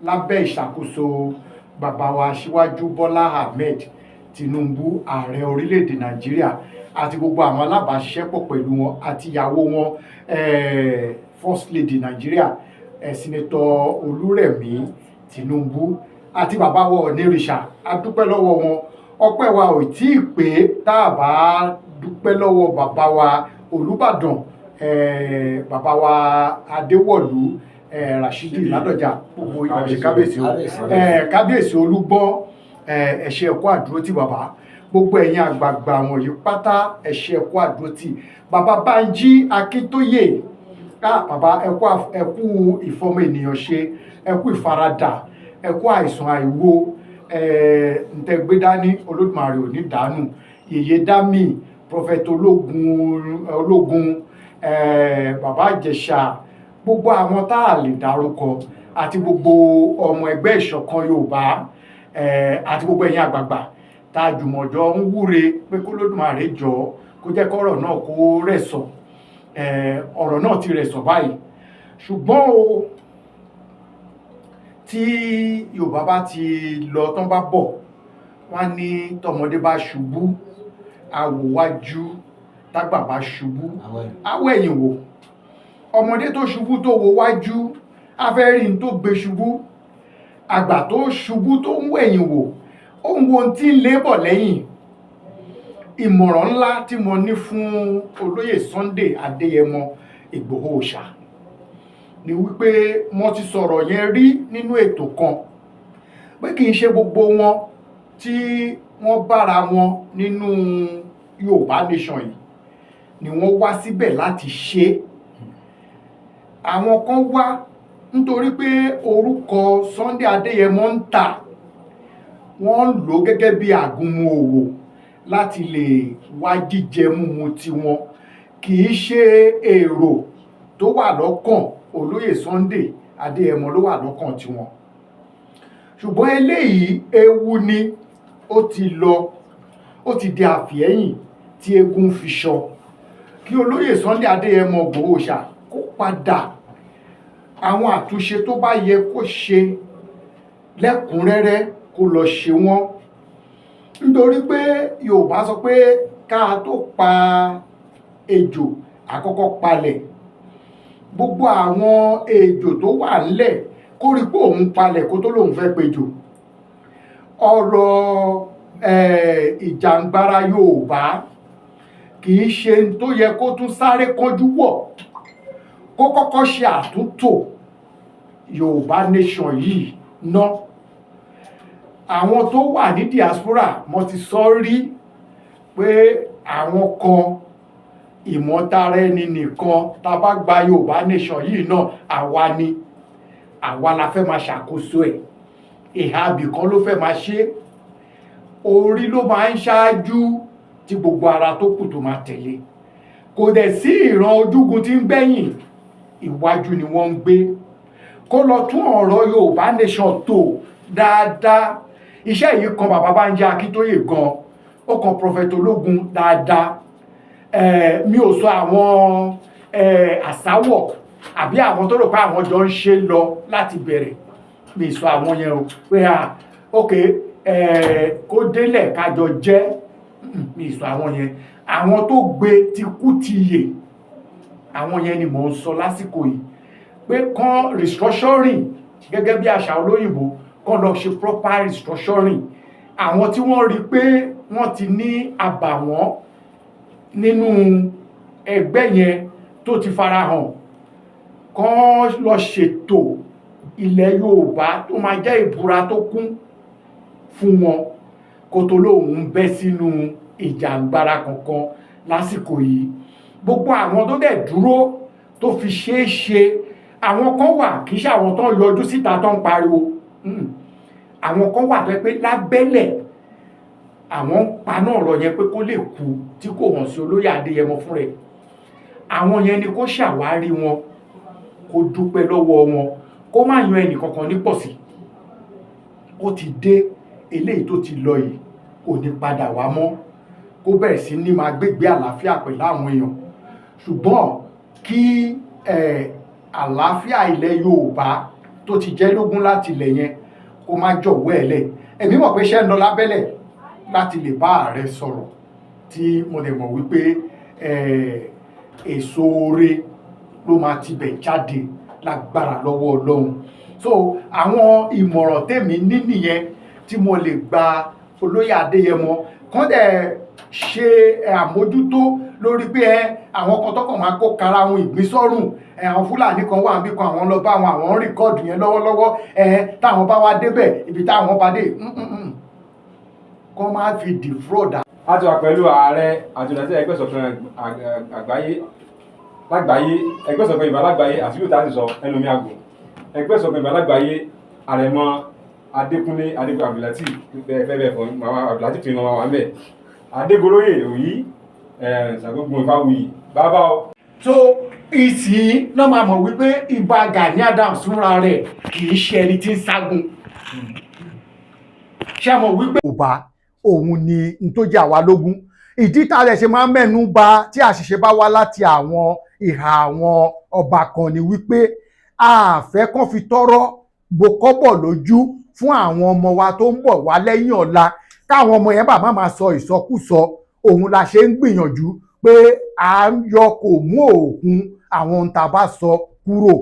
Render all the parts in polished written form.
Lábẹ́ ìṣàkóso bàbá wa, Aṣíwájú Bọ́lá Ahmed Tinubu, ààrẹ orílẹ̀-èdè Nàìjíríà, àti gbogbo àwọn alábàáṣiṣẹ́pọ̀ pẹ̀lú wọn, àti ìyàwó wọn, First Lady Nàìjíríà, Senator Olúrẹ̀mí Tinubu, àti bàbá wa Ọọ̀nirìṣà, a dúpẹ́ lọ́wọ́ wọn. Ọpẹ́ wa ò tí ì pé tá a bá dúpẹ́ lọ́wọ́ bàbá wa Olúbàdàn, bàbá wa Adéwọ̀lú Rashidi Ládọjà, gbogbo ìwọ̀n kábíyèsí o. Kábíyèsí Olúgbọ́n, ẹ ṣé, ẹ kú àdúrótì bàbá. Gbogbo ẹ̀yin àgbààgbà wọ̀nyí pátá, ẹ ṣé, ẹ kú àdúrótì. Bàbá Bánjí Akíntóyè, bàbá, ẹ kú ìfọmọ ènìyàn ṣe, ẹ kú ìfaradà, ẹ kú àìsàn àìwo ntẹ̀gbé dání. Olódùmarè ò ní dànù. Yèyé Dámì, Prophet Ológun Ológun, Bàbá Ìjẹ̀ṣà, gbogbo àwọn tá a lè dárúkọ, àti gbogbo ọmọ ẹgbẹ́ Ìṣọ̀kan Yorùbá, àti gbogbo ẹ̀yin àgbààgbà tá a jùmọ̀jọ ń wúre pé k'Olódùmarè jọ kó jẹ́ kọ́rọ̀ náà kó rẹ̀sọ̀. Ọ̀rọ̀ náà ti rẹ̀sọ̀ báyìí, ṣùgbọ́n o, tí Yorùbá bá ti lọ tán, bá bọ̀, wọ́n á ní tọmọdé bá ṣubú, àwòwájú, tágbà bá ṣubú, àwọ̀ ẹ̀yìn wò. Ọmọdé tó ṣubú tó wo wájú, á fẹ́ rí n tó gbé ṣubú. Àgbà tó ṣubú tó ń wẹ̀yìn wò, ó ń wo ohun tí ń lé bọ̀ lẹ́yìn. Ìmọ̀ràn ńlá tí mo ní fún Olóyè Sunday Adéyẹmọ Ìgbòho Òòṣà ni wípé, mo ti sọ̀rọ̀ yẹn rí nínú ètò kan, pé kì í ṣe gbogbo wọn tí wọ́n bára wọn nínú Yorùbá Nation yìí ni wọ́n wá síbẹ̀ láti ṣe é. Àwọn kan wá nítorí pé orúkọ Sunday Adéyẹmọ ń tà, wọ́n ń lò ó gẹ́gẹ́ bí àgúnmu òwò láti lè wá jíjẹ múmu tiwọn. Kì í ṣe èrò tó wà lọ́kàn Olóyè Sunday Adéyẹmọ ló wà lọ́kàn tiwọn. Ṣùgbọ́n eléyìí, ewu ni. Ó ti lọ, ó ti di àfìẹ́yìn tí eégún fi ṣọ. Kí Olóyè Sunday Adéyẹmọ Ìgbòho ṣà kó padà, àwọn àtúnṣe tó bá yẹ kó ṣe lẹ́kùnrẹ́rẹ́, kó lọ ṣe wọ́n, nítorí pé Yorùbá sọ pé ká tó pa ejò, àkọ́kọ́ palẹ̀. Gbogbo àwọn ejò tó wà ńlẹ̀, kó rí pé òun palẹ̀ kó tó lóun fẹ́ pejò. Ọ̀rọ̀ ìjàngbara Yorùbá kì í ṣe n tó yẹ kó tún sáré kánjú wọ̀. Kó kọ́kọ́ ṣe àtúntò Yorùbá Nation yìí ná. Àwọn tó wà ní diaspora, mo ti sọ rí pé àwọn kan, ìmọ̀tara ẹni nìkan, tá a bá gba Yorùbá Nation yìí náà, àwa ni, àwa la fẹ́ máa ṣàkóso ẹ̀. Ìhà ibìkan ló fẹ́ máa ṣe. Orí ló máa ń ṣáájú tí gbogbo ara tó kù tó máa tẹ̀lé. Kò dẹ̀ sí ìran ojúgun tí ń gbẹ̀yìn, ìwájú ni wọ́n ń gbé. Kó lọ tún ọ̀rọ̀ Yorùbá Nation tò dáadáa. Iṣẹ́ yìí kan bàbá Bánjí Akíntóyè gan, ó kan Prophet Ológun dáadáa. Mi ò sọ àwọn àsáwọ̀ àbí àwọn tó rò pé àwọn jọ ń ṣe lọ láti bẹ̀rẹ̀, mi sọ àwọn yẹn o, pé à ok, kó délẹ̀ kájọ jẹ́. Mi sọ àwọn yẹn. Àwọn tó gbé ti kú ti yè, àwọn yẹn ni mò ń sọ lásìkò yìí, pé kán restructuring, gẹ́gẹ́ bí àṣà olóyìnbó, kán lọ ṣe proper restructuring. Àwọn tí wọ́n rí pé wọ́n ti ní àbàwọ́n nínú ẹgbẹ́ yẹn tó ti farahàn, kán lọ ṣètò ilẹ̀ Yorùbá tó máa jẹ́ ìbúra tó kún fún wọn, kó tó lóun ń bẹ́ sínú ìjàngbara kankan lásìkò yìí. Gbogbo àwọn tó dẹ̀ dúró tó fi ṣeé ṣe, àwọn kan wà, kì í ṣe àwọn tó ń yọjú síta tó ń pariwo. Àwọn kan wà tó yẹ pé lábẹ́lẹ̀, àwọn ń paná ọ̀rọ̀ yẹn pé kó lè kú, tí kò hàn sí Olóyè Adéyẹmọ fún rẹ̀. Àwọn yẹn ni kó ṣàwárí wọn, kó dúpẹ́ lọ́wọ́ wọn, kó má yan ẹnì kankan ní pọ̀sí. Ó ti dé, eléyìí tó ti lọ yìí kò ní padà wá mọ́. Kó bẹ̀rẹ̀ sí ní máa gbégbé àlàáfíà pẹ̀lú àwọn èèyàn, ṣùgbọ́n kí àlàáfíà ilẹ̀ Yorùbá tó ti jẹ́ lógún láti ilẹ̀ yẹn, kó má jọ̀wọ́ ẹ̀ lẹ̀. Èmi mọ̀ pé iṣẹ́ ń lọ lábẹ́lẹ̀ láti lè bá ààrẹ sọ̀rọ̀, tí mo lè mọ̀ wípé èso oore ló máa tibẹ̀ jáde lágbára lọ́wọ́ Ọlọ́run. So àwọn ìmọ̀ràn tèmi ní nìyẹn tí mo lè gba olóyè Adéyẹmọ, kán dẹ̀ ṣe àmójútó lórí pé àwọn kan tọkàn máa kó kara ohun ìgbín sọ́rùn. Àwọn Fúlàní kan wà níbi kan, àwọn lọ bá àwọn, àwọn ń record yẹn lọ́wọ́lọ́wọ́. Táwọn bá wá débẹ̀, ibi táwọn bá dé, kán má fi defraud. A ti wà pẹ̀lú ààrẹ àti olùdásílẹ̀ Ẹgbẹ́ Ìṣọ̀kan Àgbáyé lágbàáyé, Ẹgbẹ́ Ìṣọ̀kan Yorùbá lágbàáyé, àti yóò tá a ti sọ ẹnu mi àgò, Ẹgbẹ́ Ìṣọ̀kan Yorùbá lágbàáyé, Àrẹ̀mọ Adékúnlé Adékúnlé Abdulateef, bẹ́ẹ̀ bẹ́ẹ̀ fún màmá Abdulateef tí wọ́n wà ń bẹ̀, Adégoróyè Òyí Ṣàgbógun Ìfáwuyì bàbá o. So ìsìn náà máa mọ̀ wípé Ìbà Gani Adams fúnra rẹ̀ kì í ṣe ẹni tí ń ságun. Ṣé mọ̀ wípé Yorùbá òun ni n tó jẹ́ àwa lógún? Ìdí tá a lè ṣe máa ń mẹ́nu bà tí àṣìṣe bá wá láti àwọn ìhà àwọn ọba kan ni wípé a fẹ́ kán fi tọ́rọ́ bo kọ́bọ̀ lójú fún àwọn ọmọ wa tó ń bọ̀ wá lẹ́yìn ọ̀la, káwọn ọmọ yẹn bá má máa sọ ìsọkúsọ. Òun la ṣe ń gbìyànjú pé à ń yọ kò mú òkun àwọn ohun tá a bá sọ kúrò.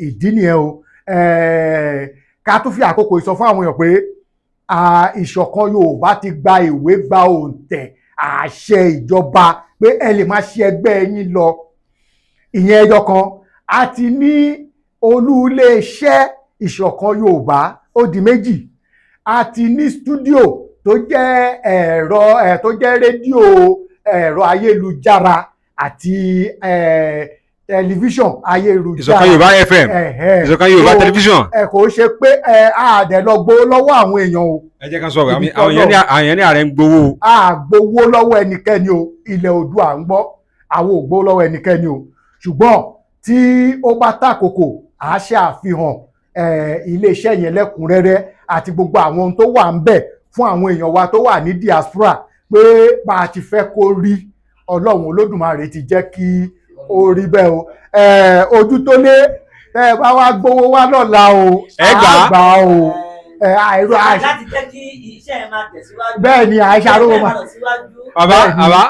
Ìdí nìyẹn o. Ká tún fi àkókò ìsọ fún àwọn èèyàn pé Ìṣọ̀kan Yorùbá ti gba ìwé, gba òǹtẹ̀ àṣẹ ìjọba pé ẹ lè máa ṣe ẹgbẹ́ yín lọ. Ìyẹn ẹyọ kan. A ti ní olú iléeṣẹ́ Ìṣọ̀kan Yorùbá, ó di méjì. A ti ní studio tó jẹ́ ẹ̀rọ ẹ̀, tó jẹ́ rédíò, ẹ̀rọ ayélujára àti tẹlifíṣàn ayélujára. Ìṣọ̀kan Yorùbá FM. Ẹ̀hẹ́. Ìṣọ̀kan Yorùbá So, tẹlifíṣàn. Ẹ kò ṣe pé ẹ á dẹ̀ lọ gbowó lọ́wọ́ àwọn èèyàn o. Ẹ jẹ́ ká sọ̀rọ̀. Ibi àwọn èèyàn ní ààrẹ ń gbowó. A gbowó lọ́wọ́ ẹnikẹ́ni o. Ilẹ̀ Oòduà ń gbọ́, àwọn ò gbowó lọ́wọ́ ẹnikẹ́ni o. Ṣùgbọ́n tí ó bá tàkòkò, à á ṣe àfihàn iléeṣẹ́ yẹn lẹ́kùnrẹ́rẹ́ àti gbogbo àwọn ohun tó wà ń bẹ̀ fún àwọn èèyàn wa tó wà ní diaspora, pé bá a ti fẹ́ kó rí, Ọlọ́run Olódùmarè ti jẹ́ kí ó rí bẹ́ẹ̀ o. Ojú tó lé, ẹ bá wá gbowó wá lọ́la o. Ẹ gbà á. Á gbà á o. Àìrò àìṣe. Láti jẹ́ kí iṣẹ́ ẹ máa tẹ̀síwájú. Bẹ́ẹ̀ ni, àìṣe arówó máa. Iṣẹ́ ẹ máa lọ síwájú. Bàbá. Bẹ́ẹ̀ni. Bàbá,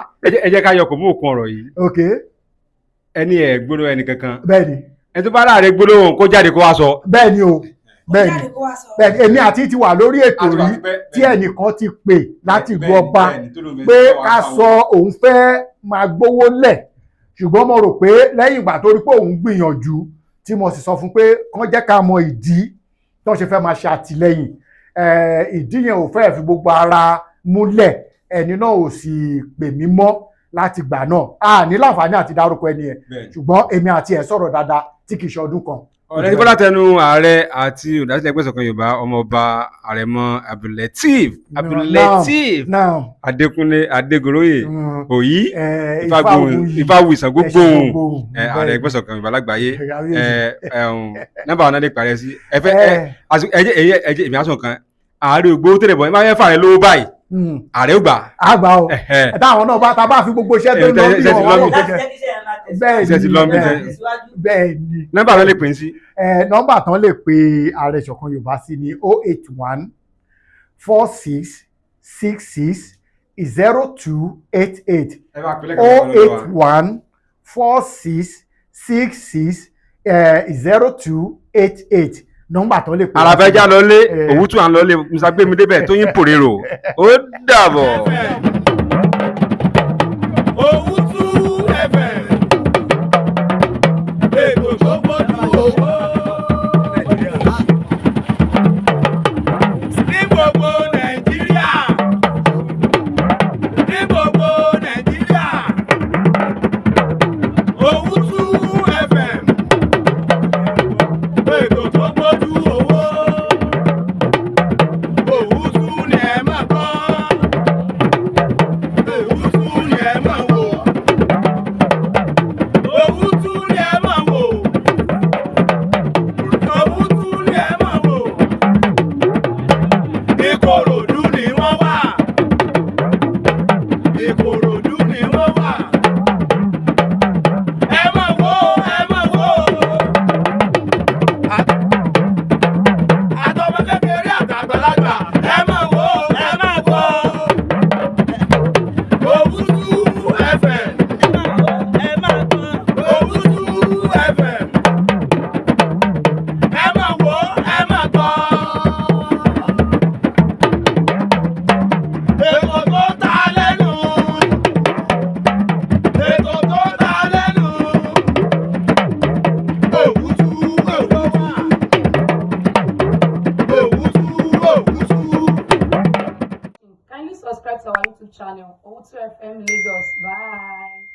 ẹ jẹ́ ká yọ kò mú òkun ọ̀rọ̀ yìí. Ok. Ẹni ẹ̀ gbólóhùn ẹnì kankan. Bẹ́ẹ̀ ni. Ẹni tó bá láàrẹ gbólóhùn, kó jáde kó wá sọ. Bẹ́ẹ̀ ni o, bẹ́ẹ̀ ni. Jáde kó wá sọ. Bẹ́ẹ̀ ni, èmi àti ti wà lórí ètò A ti wà rí tipẹ́, tí bẹ́ẹ̀ ni. ẹnìkan ti pè láti ìlú ọba Bẹ́ẹ̀ni, tó lóun fẹ́ pé sọ wá ká sáwọn. sọ òun fẹ́ máa gbówó lẹ̀, ṣùgbọ́n mo rò pé lẹ́yìn ìgbà tó rí pé òun gbìyànjú, tí mo sì sọ fún pé kán jẹ́ ká mọ ìdí tó ṣe fẹ́ máa ṣe àtìlẹ́yìn, ìdí yẹn ò fẹ́ fi gbogbo ara múlẹ̀. Ẹni náà ò sì pè mí mọ́ láti gbà náà. A ní láǹfààní àti dárúkọ ẹni yẹn, ṣùgbọ́n èmi àti ẹ̀ sọ̀rọ̀ dáadáa tí kì í ṣe ọdún kan. Ọ̀rẹ́ tí bọ́lá tẹnu ààrẹ àti olùdásílẹ̀ Ẹgbẹ́ Ìṣọ̀kan Yorùbá, ọmọọba Àrẹ̀mọ Abdulateef Abdulateef Now, Adékúnlé Adégoróyè Òyí Ifáwuyì. Ifáwuyì Ṣàngógbóhùn, Ṣàngógbóhùn, ààrẹ Ẹgbẹ́ Ìṣọ̀kan Yorùbá lágbàáyé. Kábíyèsí. Nọ́mbà wọn náà lè parí ẹ sí ẹ fẹ́ ẹ ẹ jẹ́ èmi àsùn kan ààrẹ ògbó tẹ̀lé bọ̀, ẹ máa fẹ́ fà rẹ lówó báyìí, ààrẹ ò gbà. Àgbà o. Ẹ̀hẹ́. Táwọn náà bá ta bá fi gbogbo iṣẹ́ tó ń lọ bí Iṣẹ́ ti wọn lọ wá bí. wọ̀ Láti kẹ̀kẹ́. jẹ́ kí iṣẹ́ ẹ máa tẹ̀síwájú. Bẹ́ẹ̀ Iṣẹ́ ti ni. lọ bí. Bẹ́ẹ̀ Tẹ̀síwájú. Bẹ́ẹ̀ ni. Nọ́mbà wọn lè pè é sí. Nọ́mbà tán lè pe ààrẹ Ìṣọ̀kan Yorùbá sí ní 08146660288. Ẹ bá pè. 08146660288, nọ́mbà tán lè pe. Àràfẹ́já lọlé. Òwútú à ń lọlé, Musa gbé mi débẹ̀ tó yín pòrèrò, ó dàbọ̀. Òwútú FM, ètò tó gbójú owó. Ní gbogbo Nàìjíríà, ní gbogbo Nàìjíríà, Òwútú FM, ètò tó gbójú owó. Òwútú ni ẹ máa gbọ́. channel, Owutu FM Lagos. Bye.